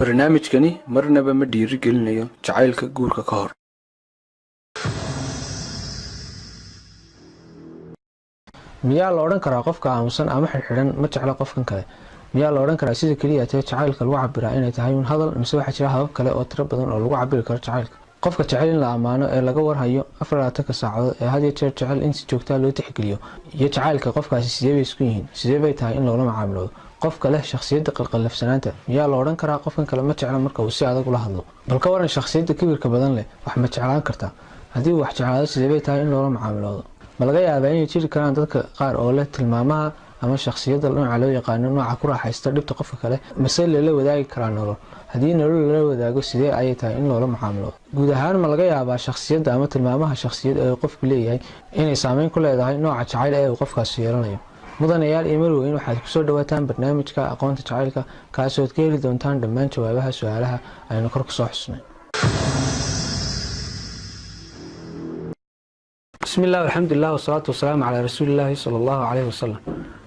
Barnaamijkani marnaba ma dhiirigelinayo jacaylka guurka ka hor. Miyaa la odhan karaa qofka aamusan ama xidhxidhan ma jecla qofkan kale? Miyaa la odhan karaa sida keliya tee jacaylka lagu cabiraa inay tahay un hadal, mise waxaa jira habab kale oo tiro badan oo lagu cabiri karo jacaylka? Qofka jecel in la ammaano ee laga warhayo 24-ka saacadood, ee had iyo jeer jecel in si joogtaa loo tixgeliyo, iyo jacaylka qofkaasi sidee bay isku yihiin? Sidee bay tahay in loola macaamiloodo qofka leh shakhsiyadda qalqallafsanaanta? Miyaa la odhan karaa qofkan kale ma jecla marka uu si adag ula hadlo? Bal ka waran shakhsiyadda kibirka badan leh, wax ma jeclaan kartaa? Haddii uu wax jeclaado, sidee bay tahay in loola macaamiloodo? Ma laga yaabaa inay jiri karaan dadka qaar oo leh tilmaamaha ama shakhsiyadda nooca loo yaqaano nooca ku raaxaysta dhibta qofka kale? Mase lala wadaagi karaa nolol? Haddii nolol lala wadaago, sidee ayay tahay in loola macaamiloodo? Guud ahaan, ma laga yaabaa shakhsiyadda ama tilmaamaha shakhsiyad ee qofku leeyahay inay saameyn ku leedahay nooca jacayl ee uu qofkaasi yeelanayo? Mudanayaal iyo marweyn, waxaad kusoo dhawaataan barnaamijka Aqoonta Jacaylka, kaasood ka heli doontaan dhammaan jawaabaha su-aalaha aynu kor kusoo xusnay. Bismi illah, alxamdulilah, wasalaatu wasalaamu calaa rasuulillaahi sala allahu caleyhi wasalam.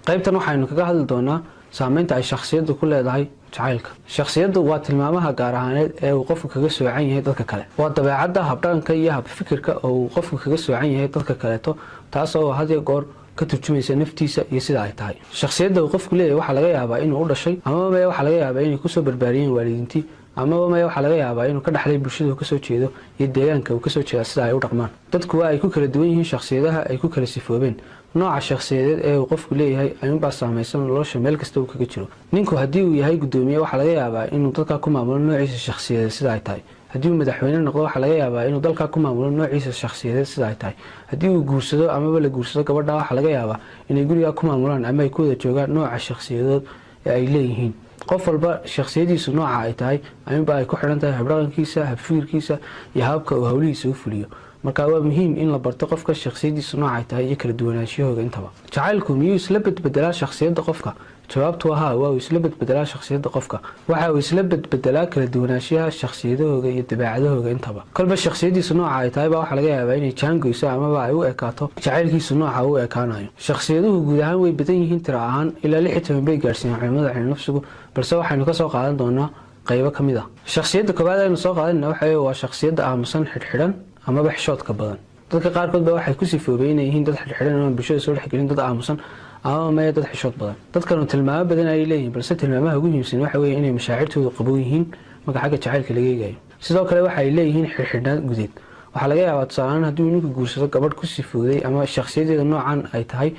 Qaybtan waxaynu kaga hadli doonaa saameynta ay shakhsiyaddu ku leedahay jacaylka. Shakhsiyaddu waa tilmaamaha gaar ahaaneed ee uu qofku kaga soocan yahay dadka kale. Waa dabeecadda, habdhaqanka iyo habfikirka oo uu qofku kaga soocan yahay dadka kaleeto, taasoo had iyo goor ka turjumaysa naftiisa iyo sida ay tahay. Shakhsiyadda uu qofku leeyahay waxaa laga yaabaa inuu u dhashay, amaba maya waxaa laga yaabaa inay kusoo barbaariyeen waalidiintii, amaba maya waxaa laga yaabaa inuu ka dhaxlay bulshada uu kasoo jeedo iyo deegaanka uu kasoo jeeda sida ay u dhaqmaan. Dadku waa ay ku kala duwan yihiin shakhsiyadaha ay ku kala sifoobeen. Nooca shakhsiyadeed ee uu qofku leeyahay ayuunbaa saamaysan nolosha meel kasta uu kaga jiro. Ninku haddii uu yahay guddoomiye, waxaa laga yaabaa inuu dalka ku maamulo noociisa shakhsiyadeed sida ay tahay. Haddii uu madaxweyne noqdo, waxaa laga yaabaa inuu dalka ku maamulo noociisa shakhsiyadeed sida ay tahay. Haddii uu guursado amaba la guursado gabadha, waxaa laga yaabaa inay gurigaa ku maamulaan ama ay ku wada joogaan nooca shakhsiyadood ee ay leeyihiin. Qof walba shakhsiyadiisu nooca ay tahay ayuunba ay ku xidhan tahay habdhaqankiisa, habfikirkiisa iyo hababka uu howlihiisa u fuliyo. Marka waa muhiim in la barto qofka shakhsiyadiisu nooca ay tahay iyo kala duwanaanshiyahooga intaba. Jacaylku miyuu isla bedbedelaa shakhsiyadda qofka? Jawaabtu waa haa, waa uu isla bedbedelaa shakhsiyadda qofka. Waxa uu isla bedbedelaa kala duwanaanshiyaha shakhsiyadahooga iyo dabeecadahooga intaba. Kolba shakhsiyadiisu nooca ay tahay baa waxaa laga yaabaa inay jaangoyso amaba ay u ekaato jacaylkiisu nooca uu ekaanayo. Shakhsiyaduhu guud ahaan way badan yihiin, tira ahaan ilaa 16 bay gaadhsiiyaan culimada cilminafsigu, balse waxaynu kasoo qaadan doonaa qaybo ka mid ah. Shakhsiyadda koowaad aynu soo qaadanayna waxa waa shakhsiyadda aamusan, xidhxidhan amaba xishoodka badan. Dadka qaarkood ba waxay ku sifoobay inay yihiin dad xidhxidhan oon bulshada soo dhexgelin, dad aamusan amaba maya dad xishood badan. Dadkanu tilmaamo badan ayay leeyihiin, balse tilmaamaha ugu muhiimsan waxa weeye inay mashaacirtoodu qabow yihiin marka xagga jacaylka laga eegayo. Sidoo kale waxay leeyihiin xidhxidhnaan gudeed. Waxaa laga yaabaa, tusaalehaan, haddii ninku guursado gabadh ku sifooday ama shakhsiyadeeda noocan ay tahay,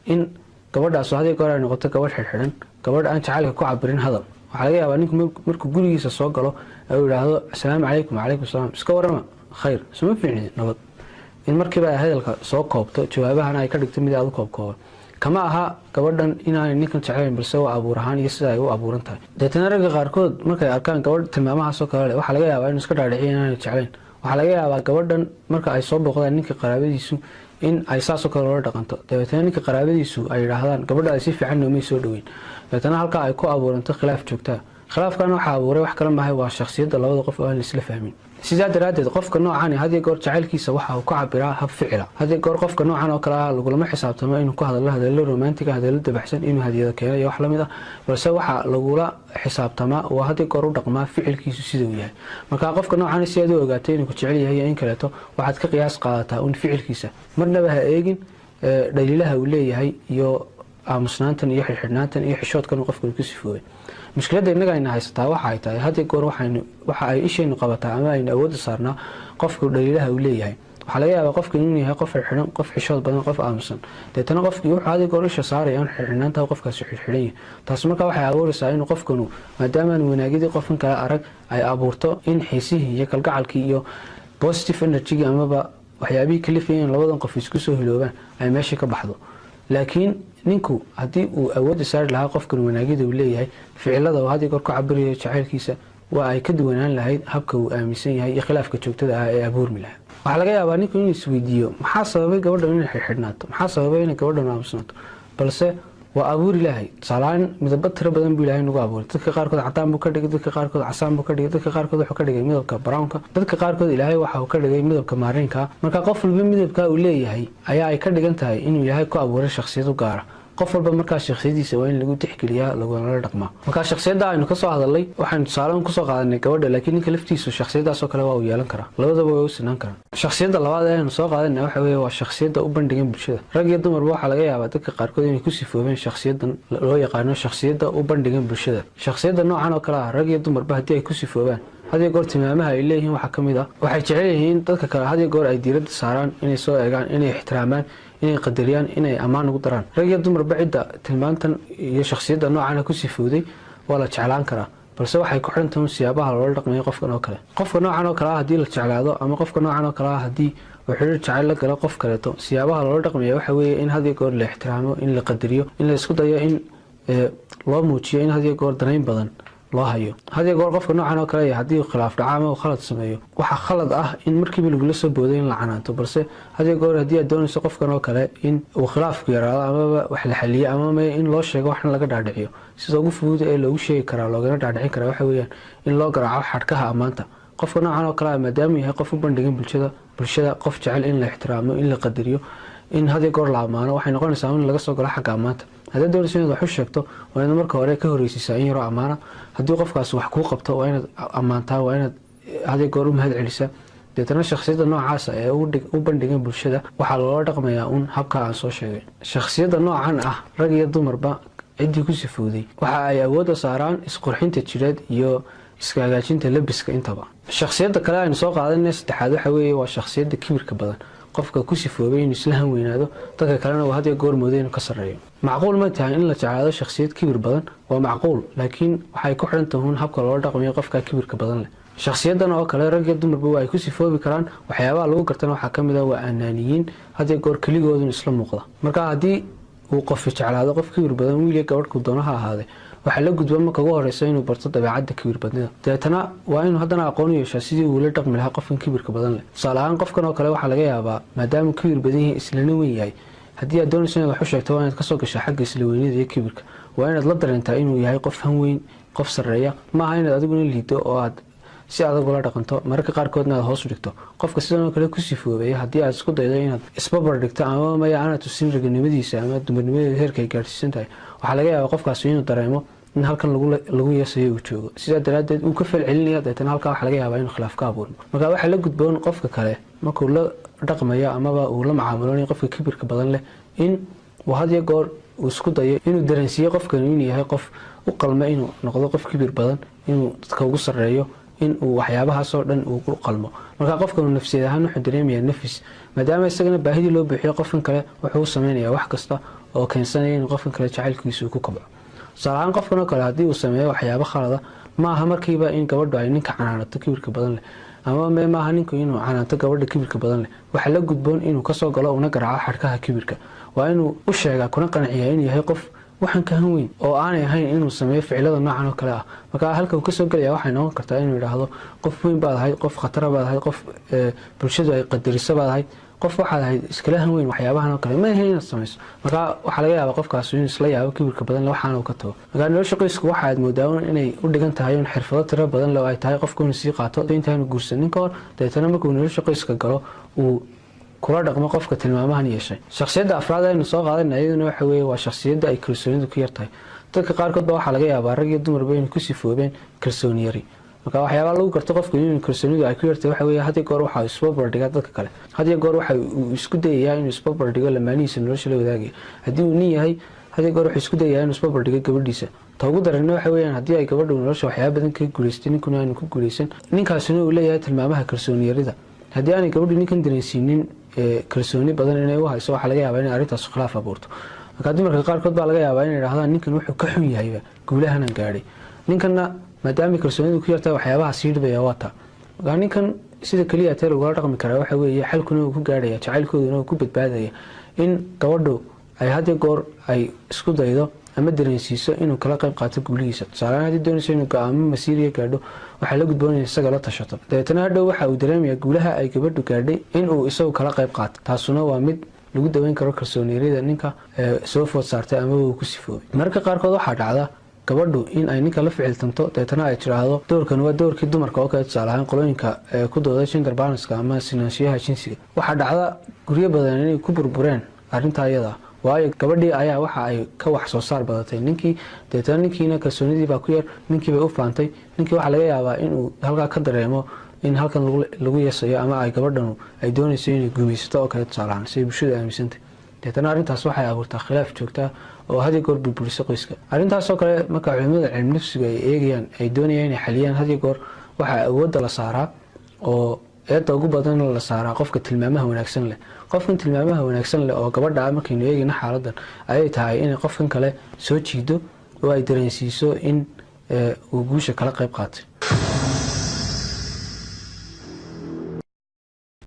in gabadhaasu had iyo goor ay noqoto gabadh xidhxidhan, gabadh aan jacaylka ku cabirin hadal. Waxaa laga yaabaa ninku markuu gurigiisa soo galo ee uu yidhaahdo "Asalaamu calaykum." "Calaykum salaam." "Iska warama?" "Khayr." "Suma fiicnid?" "Nabad." In markiiba ay hadalka soo koobto, jawaabahana ay ka dhigto mid aad u koobkooban. Kama aha gabadhan inaanay ninkan jeclayn, balse waa abuur ahaan iyo sida ay u abuuran tahay. Deetana ragga qaarkood markay arkaan gabadh tilmaamahaasoo kale leh, waxaa laga yaabaa inuu iska dhaadhiciyo inaanay jeclayn. Waxaa laga yaabaa gabadhan marka ay soo booqdaan ninka qaraabadiisu in ay saasoo kale loola dhaqanto. Dabeetana ninka qaraabadiisu ay yidhaahdaan, "Gabadha ay si fiican noomay soo dhoweyn." Dabeetana halkaa ay ku abuuranto khilaaf joogtaa. Khilaafkan waxaa abuuray wax kale maahay, waa shakhsiyadda labada qof oo aan laisla fahmin. Sidaa daraaddeed qofka noocani had iyo goor jacaylkiisa waxa uu ka cabiraa hab ficila. Had iyo goor qofka noocan oo kale ah lagulama xisaabtamo inuu ku hadlo hadallo romantic ah, hadallo dabaxsan, inuu hadiyado keeno iyo wax lamid ah, balse waxaa lagula xisaabtamaa waa had iyo goor u dhaqmaa ficilkiisu sida uu yahay. Marka qofka noocan si aad u ogaatay inuu ku jecel yahay iyo in kaleeto, waxaad ka qiyaas qaadataa un ficilkiisa. Marnaba ha eegin dhaliilaha uu leeyahay iyo aamusnaantan iyo xidhxidhnaantan iyo xishoodkan qofkan ku sifoobay. Mushkiladda innaga ayna haysataa waxa ay tahay, had iyo goor waxaynu waxa ay ishaynu qabataa ama aynu awoodda saarnaa qofku dhaliilaha uu leeyahay. Waxaa laga yaabaa qofka inuu yahay qof xidhxidhan, qof xishood badan, qof aamusan. Deetana qofkii wuxuu had iyo goor isha saaraya in xidhxidhnaanta qofkaasi xidhxidhan yahay. Taas marka waxay abuuraysaa inuu qofkanu, maadaamaan wanaagyadii qofkan kale arag, ay abuurto in xiisihii iyo kalgacalkii iyo positive energy amaba waxyaabihii kalifaya in labadan qof isku soo hiloobaan ay meesha ka baxdo. Laakiin ninku haddii uu awoodda saari lahaa qofkan wanaagyada uu leeyahay, ficilada uu had iyo goor ku cabirayo jacaylkiisa waa ay ka duwanaan lahayd habka uu aaminsan yahay iyo khilaafka joogtada ah ee abuurmi lahaa. Waxaa laga yaabaa ninku inuu isweydiiyo, maxaa sababay gabadhan inay xidhxidhnaato? Maxaa sababay inay gabadhan aamusnaato? Balse waa abuur Ilaahay. Tusaalahaan, midabo tiro badan buu Ilaahay nagu abuuray. Dadka qaarkood cadaan buu ka dhigay, dadka qaarkood casaan buu ka dhigay, dadka qaarkood wuxuu ka dhigay midabka brownka, dadka qaarkood Ilaahay waxa uu ka dhigay midabka maariinka. Marka qof walba midabka uu leeyahay ayaa ay ka dhigan tahay inuu Ilaahay ku abuuray shakhsiyad u gaara. Qof walba markaa shakhsiyadiisa waa in lagu tixgeliyaa, laguna dhaqmaa. Markaa shakhsiyadda aynu kasoo hadalnay waxaynu tusaale kusoo qaadanay gabadha, laakiin ninka laftiisu shakhsiyadaasoo kale waa uu yeelan karaa. Labadaba way u sinaan karaan. Shakhsiyadda labaad ee aynu soo qaadanay waxa weeye waa shakhsiyadda u bandhigan bulshada. Rag iyo dumarba waxaa laga yaabaa dadka qaarkood inay ku sifoobeen shakhsiyadan loo yaqaano shakhsiyadda u bandhigan bulshada. Shakhsiyadda noocan oo kale ah, rag iyo dumarba haddii ay ku sifoobaan, had iyo goor tilmaamaha ay leeyihiin waxaa ka mid ah waxay jecel yihiin dadka kale had iyo goor ay diiradda saaraan, inay soo eegaan, inay ixtiraamaan, inay qadariyaan, inay ammaan ugu daraan. Rag iyo dumarba cidda tilmaantan iyo shakhsiyadda noocana ku sifowday waa la jeclaan karaa, balse waxay ku xidhan tahay siyaabaha loola dhaqmayo qofkan oo kale. Qofka noocan oo kale ah haddii la jeclaado, ama qofka noocan oo kale ah haddii uu xiriir jacayl la galo qof kaleeto, siyaabaha loola dhaqmaya waxa weeye in had iyo goor la ixtiraamo, in la qadariyo, in la isku dayo in loo muujiyo in had iyo goor danayn badan loo hayo. Had iyo goor qofka noocan oo kale haddii khilaaf dhaco ama uu khalad sameeyo, waxaa khalad ah in markiiba lagula soo booday in la canaanto. Balse had iyo goor haddii aad doonayso qofkan oo kale in uu khilaafku yaraado, amaba wax la xaliyo, amaba in loo sheego waxna laga dhaadhiciyo, sida ugu fudud ee loogu sheegi karaa loogana dhaadhicin karaa waxa weeyaan in loo garaaco xadhkaha ammaanta. Qofka noocan oo kale ah, maadaamuu yahay qof u bandhigan bulshada, qof jecel in la ixtiraamo, in la qadariyo, in had iyo goor la ammaano, waxay noqonaysaa in laga soo galo xagga ammaanta. Haddaad doonayso inaad wax u sheegto, waa inaad marka hore ka horreysiisaa in yaroo ammaana. Haddii qofkaas wax kuu qabto, waa inaad ammaantaa, waa inaad had iyo goor u mahad celisaa. Deetana shakhsiyadda noocaasa ee u bandhigan bulshada waxaa loola dhaqmayaa uun habka aan soo sheegay. Shakhsiyadda noocan ah, rag iyo dumarba ciddii ku sifowday, waxa ay awoodda saaraan isqurxinta jireed iyo iska hagaajinta labiska intaba. Shakhsiyadda kale aynu soo qaadanay saddexaad waxa weeye waa shakhsiyadda kibirka badan. Qofka ku sifoobay inuu isla han weynaado, dadka kalena uu had iyo goor mooday inuu ka sarreeyo. Macquul ma tahay in la jeclaado shakhsiyad kibir badan? Waa macquul, laakiin waxay ku xidhan tahuun habka loola dhaqmayo qofka kibirka badan leh. Shakhsiyadan oo kale rag iyo dumarba waa ay ku sifoobi karaan. Waxyaabaha lagu gartana waxaa ka mid ah waa anaaniyiin, had iyo goor keligoodun isla muuqda. Marka haddii uu qofi jeclaado qof kibir badan, wiil iyo gabadh ku doono ha ahaadee, waxaa la gudba marka ugu horeysa inuu barto dabeecadda kibir badnida. Dabeetana waa inuu haddana aqoon u yeeshaa sidii uu la dhaqmi lahaa qofkan kibirka badan leh. Tusaale ahaan, qofkan oo kale waxaa laga yaabaa, maadaamuu kibir badan yahay, islana weyn yahay, haddii aad doonayso inaad wax u sheegto, waa inaad kasoo gashaa xagga isla weynida iyo kibirka. Waa inaad la dareentaa inuu yahay qof han weyn, qof sarreeya. Maaha inaad adiguna liido oo aad si adag ula dhaqanto, mararka qaarkoodna aad hoos u dhigto. Qofka sidan oo kale ku sifoobaya, haddii aad isku daydo inaad isbabar dhigto ama maya aanaad tusin raganimadiisa ama dumarnimadeeda heerka ay gaadhsiisan tahay, waxaa laga yaabaa qofkaasi inuu dareemo in halkan lagu yeesayo uu joogo. Sidaa daraaddeed uu ka fal celinaya. Deetana halkaa waxaa laga yaabaa inuu khilaaf ka abuurmo. Marka waxaa la gudboon qofka kale markuu la dhaqmayo amaba uu la macaamulanayo qofka kibirka badan leh in uu had iyo goor uu isku dayo inuu dareensiiyo qofkan inuu yahay qof u qalma inuu noqdo qof kibir badan, inuu dadka ugu sarreeyo, in uu waxyaabahaasoo dhan uu ku qalmo. Marka qofkan nafsiyad ahaan wuxuu dareemayaa nafis, maadaama isagana baahidii loo buuxiyo. Qofkan kale wuxuu u sameynayaa wax kasta oo keensanaya inuu qofkan kale jacaylkiisa uu ku kabco. Tusaale ahaan, qofkan oo kale haddii uu sameeyo waxyaabo khalada, ma aha markiiba in gabadhu ay ninka canaanato kibirka badan leh, ama me maaha ninku inuu canaanto gabadha kibirka badan leh. Waxaa la gudboon inuu kasoo galo una garaaco xadhkaha kibirka. Waa inuu u sheegaa kuna qanciyaa inuu yahay qof waxaan ka han weyn oo aanay ahayn inuu sameeyo ficilada noocan oo kale ah. Marka halka uu kasoo gelaya waxay noqon kartaa inuu yidhaahdo: "Qof weyn baad ahayd, qof khatara baad ahayd, qof bulshadu ay qadariso baad ahayd, qof waxaad ahayd iskala han weyn, waxyaabahan oo kale ma ahayn inaad samayso." Marka waxaa laga yaabaa qofkaas inuu isla yaabo kibirka badan le, waxaana uu ka tago. Marka nolosha qoysku waxaad moodaa inay u dhigan tahay un xirfado tiro badan le oo ay tahay qofku inuu sii qaato intaanu guursanin ka hor. Dabeetana markuu nolosha qoyska galo uu kula dhaqmo qofka tilmaamahan yeeshay. Shakhsiyadda afraad aynu soo qaadana iyaduna waxa weeye waa shakhsiyadda ay kalsoonidu ku yartahay. Dadka qaarkood ba waxaa laga yaabaa, rag iyo dumarba, inay ku sifoobeen kalsooni yari. Marka waxyaabaa lagu garto qofka inuu kalsoonidu ay ku yartahay waxa weeye had iyo goor waxa isbabardhigaa dadka kale. Had iyo goor waxa uu isku dayayaa inuu isbabardhigo lamaanihiisa nolosha la wadaagaya. Haddii uu nin yahay, had iyo goor wuxuu isku dayayaa inuu isbabardhigo gabadhiisa. Ta ugu darana waxa weeyaan haddii ay gabadhu nolosha waxyaaba badan kaga guulaystay, ninkuna aanu ku guulaysan, ninkaasina uu leeyahay tilmaamaha kalsooni yarida, haddii aanay gabadhu ninkan dareensiinin kalsooni badan inay u hayso, waxaa laga yaabaa inay arrintaas khilaaf abuurto. Marka dumarka qaarkood baa laga yaabaa inay idhahdaan: "Ninkan wuxuu ka xun yahayba guulahanan gaadhay." Ninkanna maadaama kalsoonidu ku yartahay, waxyaabaha sii dhibaya waa taa. Marka ninkan sida keliya tee lagula dhaqmi karaa waxa weeye, xalkuna uu ku gaadhaya, jacaylkooduna uu ku badbaadaya, in gabadhu ay had iyo goor ay isku daydo ama dareensiiso inuu kala qayb qaato guulihiisa. Tusaalehaan, haddii doonayso inuu go-aamo masiiriya gaadho, waxaa la gudboonaya isaga la tashato. Dabeetana hadhow waxa uu dareemayaa guulaha ay gabadhu gaadhay inuu isagu kala qayb qaato. Taasuna waa mid lagu daweyn karo kalsooniyarida ninka soo food saartay amaba uu ku sifoobay. Mararka qaarkood waxaa dhacda gabadhu in ay ninka la ficiltanto, deetana ay tiraahdo: "Doorkan waa doorkii dumarka" oo kale. Tusaale ahaan, qolooyinka ku dooda gender balance-ka ama sinaanshiyaha jinsiga, waxaa dhacda guryo badan inay ku burbureen arrintaa iyada. Waayo, gabadhii ayaa waxa ay ka wax soo saar badatay ninkii. Deetana ninkiina kalsoonidii baa ku yar, ninkii bay u faantay. Ninkii waxaa laga yaabaa inuu halkaa ka dareemo in halkan lagu yeesayo ama ay gabadhanu ay doonayso inay gumaysato oo kale, tusaalahaan siay bulshadu aaminsantay. Deetana arrintaas waxay abuurtaa khilaaf joogtaa oo had iyo goor burburisa qoyska. Arrintaasoo kale marka culimada cilmi nafsigu ay eegayaan, ay doonayaan inay xaliyaan, had iyo goor waxaa awoodda la saaraa oo eedda ugu badan la saaraa qofka tilmaamaha wanaagsan leh. Qofkan tilmaamaha wanaagsan leh oo gabadha ah markaynu eegayno xaaladan ayay tahay inay qofkan kale soo jiido oo ay dareensiiso in uu guusha kala qayb qaatay.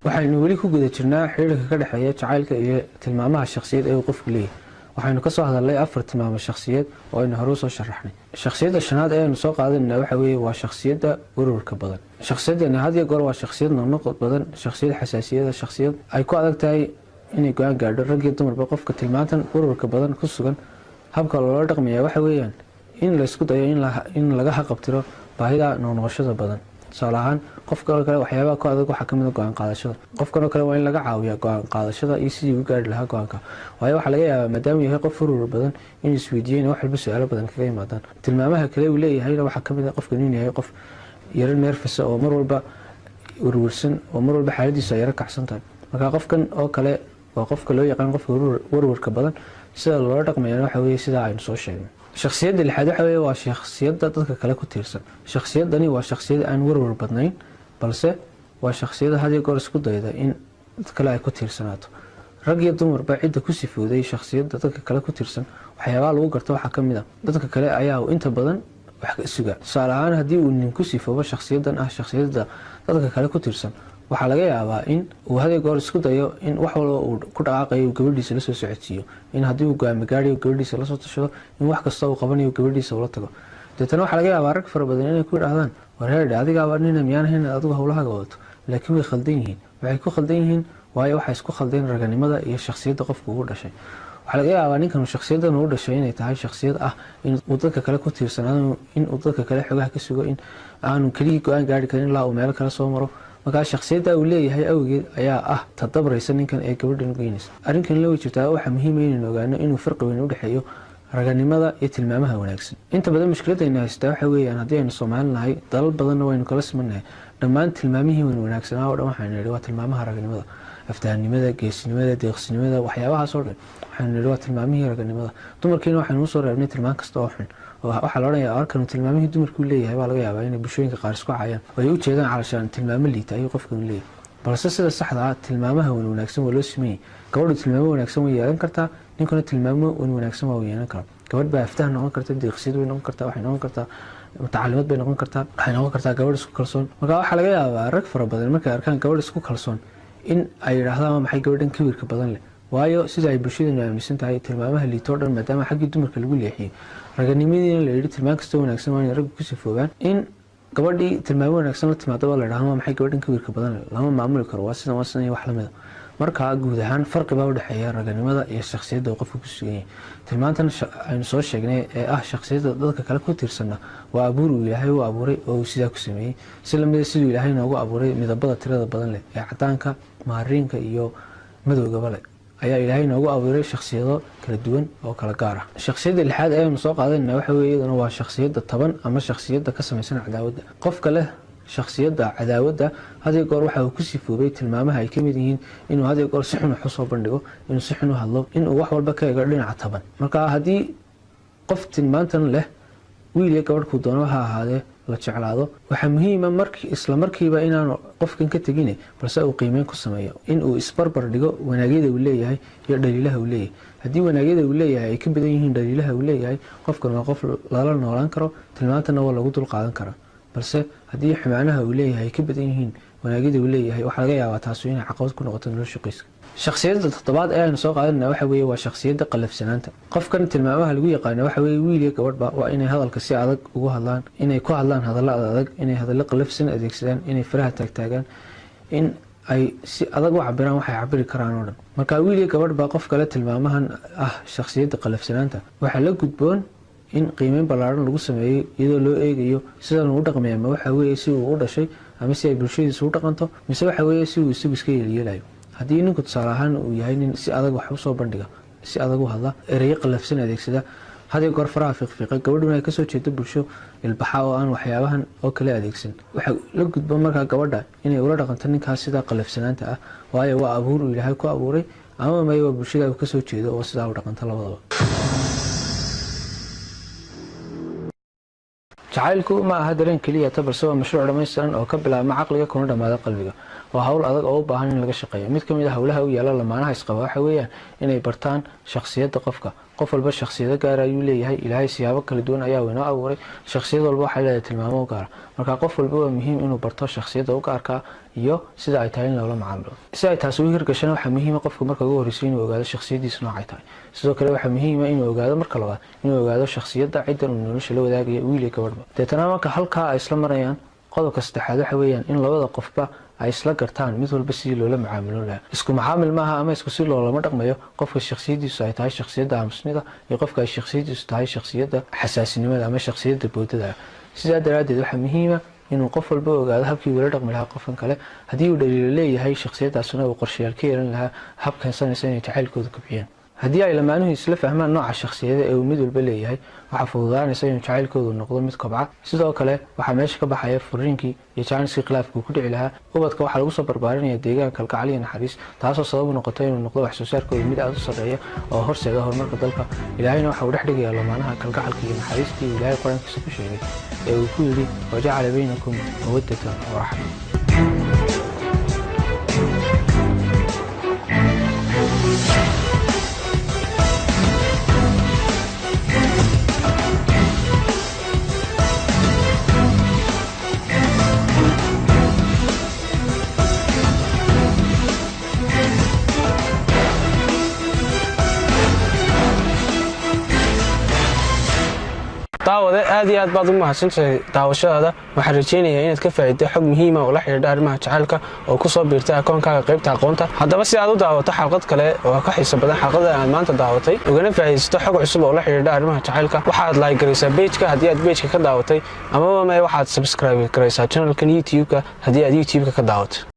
Waxaynu weli ku guda jirnaa xiriirka ka dhexeeya jacaylka iyo tilmaamaha shakhsiyeed ee uu qofku leeyahay. Waxaynu kasoo hadalnay afar tilmaamo shakhsiyeed oo aynu hore usoo sharaxnay. Shakhsiyadda shanaad ee aynu soo qaadanayna waxa weeye waa shakhsiyadda warwarka badan. Shakhsiyaddani had iyo goor waa shakhsiyad noqnoqod badan, shakhsiyad xasaasiyada, shakhsiyad ay ku adag tahay inay go-aan gaadho. Rag iyo dumarba, qofka tilmaantan warwarka badan ku sugan habka loola dhaqmaya waxa weeyaan in laysku dayo in laga haqabtiro baahida noqnoqoshada badan. Tusaale ahaan, qofkan kale waxyaabaha ku adag waxaa kamid a go-aan qaadashada. Qofkanoo kale waa in laga caawiyaa go-aan qaadashada iyo sidii u gaari lahaa go-aanka, waayo waxaa laga yaabaa, maadaamuu yahay qof warwar badan, inuu isweydiiyo in wax walba su-aalo badan kaga yimaadaan. Tilmaamaha kale uu leeyahayna waxaa kamid a qofkan inuu yahay qof yaro nervous oo mar walba warwarsan oo mar walba xaaladiisu ay yaro kacsan tahay. Marka qofkan oo kale waa qofka loo yaqaan qofka warwarka badan. Sida loola dhaqmayana waxa weye sidaa aynu soo sheegnay. Shakhsiyadda lixaad waxa weye waa shakhsiyadda dadka kale ku tiirsan. Shakhsiyaddani waa shakhsiyad aan warwar badnayn, balse waa shakhsiyada had iyo goor isku dayda in dad kale ay ku tiirsanaato. Rag iyo dumarba, cidda ku sifooday shakhsiyadda dadka kale ku tiirsan waxyaabaha lagu garto waxaa kamid a dadka kale ayaa inta badan wax ka suga. Tusaale ahaan, haddii uu nin ku sifoobo shakhsiyaddan ah shakhsiyadda dadka kale ku tiirsan, waxaa laga yaabaa in uu had iyo goor isku dayo in wax walba uu ku dhaqaaqayo uu gabadhiisa lasoo socodsiiyo, in haddii uu go'aamo gaadhayo gabadhiisa lasoo tashado, in wax kasta uu qabanayo gabadhiisa ula tago. Deetana waxaa laga yaabaa rag fara badan inay ku yidhahdaan, "Wareerdhe, adigaaba nina, miyaan ahayn inaad adigu howlahaaga wadato?" Laakiin way khaldan yihiin. Waxay ku khaldan yihiin waayo waxay isku khaldeen raganimada iyo shakhsiyadda qofka ugu dhashay. Waxaa laga yaabaa ninkan shakhsiyadan uu dhashay inay tahay shakhsiyad ah in uu dadka kale ku tiirsanaado, in uu dadka kale xogaha ka sugo, in aanu keligii go-aan gaari karin ilaa uu meelo kale soo maro. Markaa shakhsiyadda uu leeyahay awgeed ayaa ah tadabraysa ninkan ee gabadhan u geynaysa. Arrinkan la way jirtaa. Waxaa muhiima inaynu ogaano inuu farqi weyn u dhexeeyo raganimada iyo tilmaamaha wanaagsan. Inta badan mushkiladayna haystaa waxa weeyaan, haddii aynu Soomaali nahay, dalal badanna waynu kala simannahay, dhammaan tilmaamihii wan wanaagsanaa oo dhan waxaynu nidhi waa tilmaamaha raganimada: aftahanimada, geesinimada, deeqsinimada, waxyaabahaas oo dhan waxaynu nidhi waa tilmaamihii raganimada. Dumarkiina waxaynu usoo reebnay tilmaan kasta oo xun. Waxaa la odhanaya arkanu tilmaamihii dumarkuu leeyahay baa laga yaabaa inay bulshooyinka qaar isku cayaan oo ay u jeedaan calashaan tilmaamo liita ayuu qofkan leeyahay. Balse sida saxda ah, tilmaamaha wan wanaagsan waa loo simeeyey. Gabadhu tilmaamo wanaagsan way yeelan kartaa, ninkuna tilmaamo wan wanaagsan waa yeelan karaa. Gabadh baa aftahan noqon karta, deeqsiyad way noqon kartaa, waxay noqon kartaa mutacalimad bay noqon kartaa, waxay noqon kartaa gabadh isku kalsoon. Marka waxaa laga yaabaa rag fara badan markay arkaan gabadh isku kalsoon in ay yidhaahdaan, "Waa maxay gabadhan kibirka badan leh?" Waayo, sida ay bulshadenu aaminsan tahay, tilmaamaha liitoo dhan maadaama xaggii dumarka lagu leexiyey, raganimadiina la yidhi tilmaan kastoo wanaagsan waa inay raggu ku sifoobaan, in gabadhii tilmaamo wanaagsan la timaadaba la yidhahdo, "Waa maxay gabadhan kibirka badan leh? Lama maamuli karo, waa sidan, waa sidan," iyo wax lamida. Marka guud ahaan farqi baa udhexeeya raganimada iyo shakhsiyadda uu qofka ku sugan yahay. Tilmaantan aynu soo sheegnay ee ah shakhsiyadda dadka kale ku tiirsanna waa abuur uu Ilaahay u abuuray oo uu sidaa ku sameeyey, si lamida siduu Ilaahay noogu abuuray midabada tirada badan leh ee cadaanka, maariinka iyo madowgaba leh ayaa Ilaahay noogu abuuray shakhsiyado kala duwan oo kala gaar ah. Shakhsiyadda lixaad ee aynu soo qaadanayna waxa weye iyaduna waa shakhsiyadda taban ama shakhsiyadda ka samaysan cadaawadda. Qofka leh shakhsiyadda cadaawadda had iyo goor waxa uu ku sifoobay tilmaamaha ay kamid yihiin inuu had iyo goor si xun wax usoo bandhigo, inuu si xun u hadlo, inuu wax walba ka ego dhinaca taban. Marka haddii qof tilmaantan leh, wiil iyo gabadh kuu doono ha ahaadee, la jeclaado, waxaa muhiima isla markiiba inaanu qofkan ka tegin, balse uu qiimeyn ku sameeyo, in uu isbarbar dhigo wanaagyada uu leeyahay iyo dhaliilaha uu leeyahay. Haddii wanaagyada uu leeyahay ay ka badan yihiin dhaliilaha uu leeyahay, qofkan waa qof lala noolaan karo, tilmaantana waa lagu dul qaadan karaa. Balse haddii xumaanaha uu leeyahay ay ka badan yihiin wanaagyada uu leeyahay, waxaa laga yaabaa taasu inay caqabad ku noqoto nolosha qoyska. Shakhsiyadda toddobaad ee aynu soo qaadanana waxa weeye waa shakhsiyadda qallafsanaanta. Qofkan tilmaamaha lagu yaqaano waxa weeye, wiil iyo gabadhba, waa inay hadalka si adag ugu hadlaan, inay ku hadlaan hadallo adag, inay hadallo qallafsan adeegsadaan, inay faraha taagtaagaan, in ay si adag u cabiraan waxay cabiri karaan oo dhan. Marka wiil iyo gabadhba, qof kale tilmaamahan ah shakhsiyadda qallafsanaanta waxaa la gudboon in qiimeyn ballaaran lagu sameeyo, iyadoo loo eegayo sidan uu u dhaqmaya ma waxa weeye si uu u dhashay ama si ay bulshadiisu u dhaqanto, mise waxa weeye si uu isagu iska yeelyeelayo. Haddii ninku tusaale ahaan uu yahay nin si adag wax usoo bandhiga, si adag u hadla, ereyo qallafsan adeegsada, had iyo goor faraha fiiqfiiqa, gabadhuna ay kasoo jeedo bulsho ilbaxa oo aan waxyaabahan oo kale adeegsan, waxay la gudbo markaa gabadha inay ula dhaqanto ninkaas sidaa qallafsanaanta ah, waayo waa abuur uu Ilaahay ku abuuray, ama may waa bulshada uu kasoo jeedo oo sidaa u dhaqanto labadaba. Jacaylku ma aha dareen keliya ta, balse waa mashruuc dhammaystiran oo ka bilaabma caqliga kuna dhammaada qalbiga. Waa hawl adag oo u baahan in laga shaqeeyo. Mid ka mid ah howlaha u yaala lamaanaha isqaba waxa weeyaan inay bartaan shakhsiyadda qofka. Qof walba shakhsiyado gaara ayuu leeyahay. Ilaahay siyaabo kala duwan ayaa inoo abuuray. Shakhsiyad walba waxay leedahay tilmaamo u gaara. Marka qof walba waa muhiim inuu barto shakhsiyadda u gaarka iyo sida ay tahay in loola macaamilo. Si ay taasi u hirgashana, waxaa muhiima qofka marka ugu horreysay inuu ogaado shakhsiyaddiisa noocay tahay. Sidoo kale waxaa muhiima inuu ogaado, marka labaad, inuu ogaado shakhsiyadda ciddan uu nolosha la wadaagaya, wiil iyo gabadhba. Deetana marka halkaa ay isla marayaan, qodobka saddexaad waxa weeyaan in labada qofba ay isla gartaan mid walba sidii loola macaamilon lahaa. Isku macaamil maaha ama isku si loolama dhaqmayo qofka shakhsiyaddiisu ay tahay shakhsiyadda aamusnida iyo qofka ay shakhsiyaddiisu tahay shakhsiyadda xasaasinimada ama shakhsiyadda boodada. Sidaa daraaddeed waxaa muhiima inuu qof walba ogaado habkii uula dhaqmi lahaa qofkan kale. Haddii uu dhaliilo leeyahay shakhsiyaddaasuna, uu qorshayaal ka yeelan lahaa hab keensanaysa inay jacaylkooda kobciyaan. Haddii ay lamaanuhu isla fahmaan nooca shakhsiyada ee uu mid walba leeyahay, waxaa fududaanaysa inuu jacaylkoodu noqdo mid kobca. Sidoo kale waxaa meesha ka baxaya furiinkii iyo jaaniskii khilaafka uu ku dhici lahaa. Ubadka waxaa lagu soo barbaarinaya deegaan kalgacal iyo naxariis, taasoo sabab u noqota inuu noqdo wax soo saarkooda mid aada u sarreeya oo horseeda horumarka dalka. Ilaahayna waxa uu dhex dhigayaa lamaanaha kalgacalka iyo naxariistii uu Ilaahay Qur-aankiisa ku sheegay ee uu ku yidhi: "Wajacala baynakum mawaddatan waraxma." Daawade, aad iyo aad baad u mahadsantahay daawashadaada. Waxaan rajaynayaa inaad ka faa'iiday xog muhiima oo la xidhiidha arrimaha jacaylka oo ku soo biirtay akoonkaaga qaybta aqoonta. Haddaba si aad u daawato xalqad kale oo ka xiiso badan xalqada aad maanta daawatay, ugana faa'iidaysato xog cusub oo la xidhiidha arrimaha jacaylka, waxaad like garaysaa page-ka haddii aad page-ka ka daawatay, amaba mae waxaad subscribe garaysaa channelkan YouTube-ka haddii aad YouTube-ka ka daawatay.